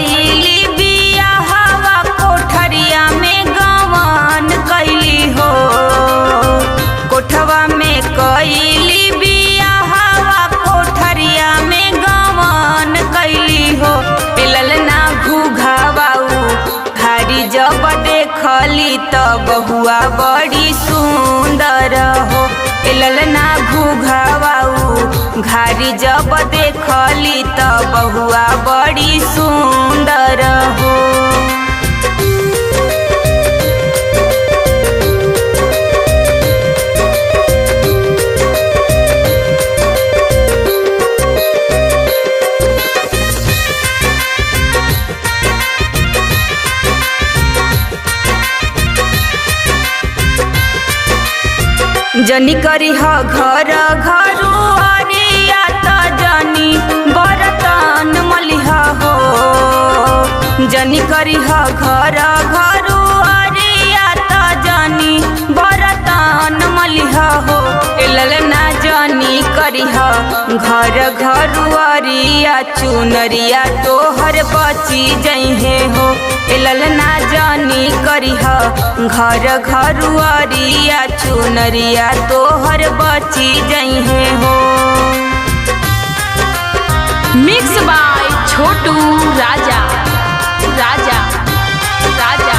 कैली बियाहवा कोठरिया में गवान कैली हो। कोठवा में कैली बियाहवा कोठरिया में गवान कैली हो। ललना घुघावाऊ घारी जब देखली त बहुआ बड़ी सुंदर हो। ललना घुघावाऊ घारी जब देखली त बहुआ बड़ी सुंदर हो। जनी करी ह घर घरू अरिया त जनी बरतन मलिह हो। जनी करी ह घर घरू अरिया त जनी बरतन मलिह हो। ललना जनी करी ह घर घरू अरिया चुनरिया तोहर बची जइहे हो। ललना जनी करी ह घर घरू अरिया चुनरिया तोहर बची जइहे हो। मिक्स बाय छोटू राजा राजा राजा राजा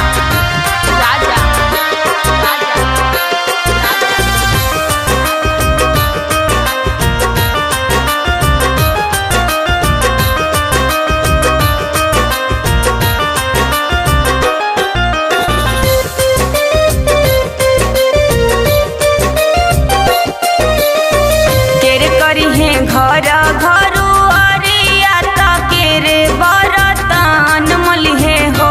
राजा राजा। केर करी है घर घरू अरिया त केरे बरतन मलिहे हो।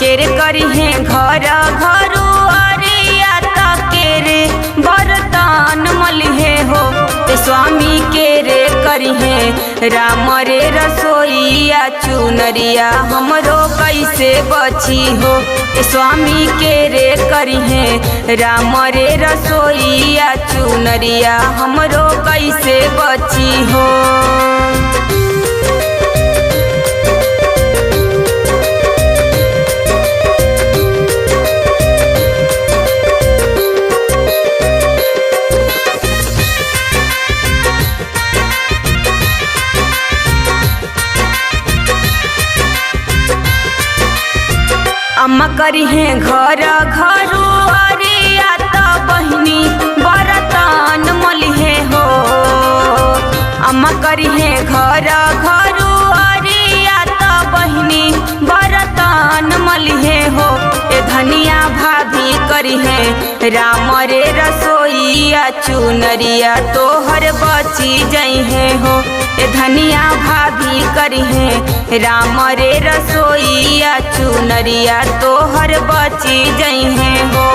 केर करी है घर घरू अरिया त केरे बरतन मलिहे हो। ते स्वामी केरे करी है राम रे रसोईया चुनरिया हमरो कैसे बची हो। ते स्वामी केरे करी है राम रे रसोईया चुनरिया हमरो कैसे बची हो। अम्मा करी है घर घरू अरिया त बहिनी बरतन मलिहे हो। अम्मा करी है घर घरू अरिया त बहिनी बरतन मलिहे हो। ए धनिया भाभी करी है राम रे रसोईया चुनरिया तोहर बची जइहे हो। ए धनिया भाभी करी है राम रे रसोईया चुनरिया तोहर बची जइहे हो।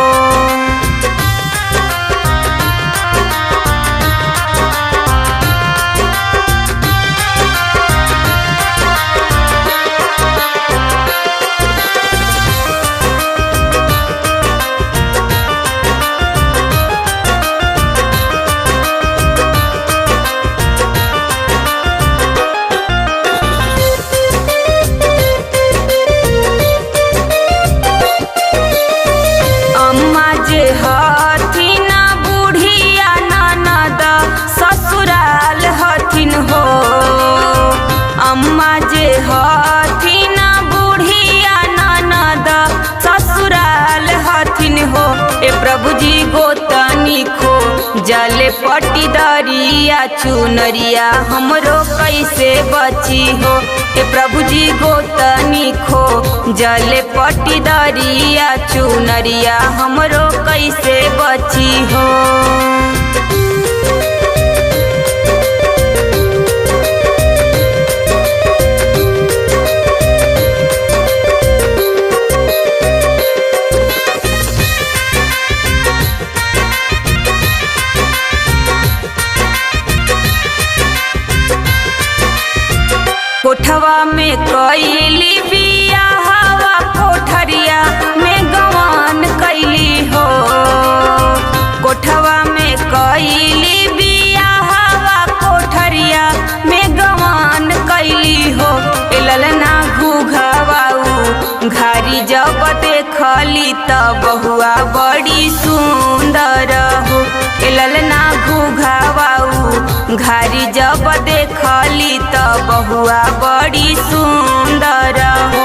अम्मा जे हथिन बुढ़िया ननद ससुराल हथिन हो। अम्मा जे हथिन बुढ़िया ननद ससुराल हथिन हो। ए प्रभुजी गोतनी खो जले पटी दरिया चुनरिया हमरो कैसे बची हो। ए प्रभुजी गोतनी खो जले पटी दरिया चुनरिया हमरो कैसे बची हो। कोठवा में कैली बियाहवा कोठरिया में गवान कैली हो। कोठवा में कैली बियाहवा कोठरिया में गवान कैली हो। ललना घारी जब देखली त बहुआ बड़ी सुंदर हो।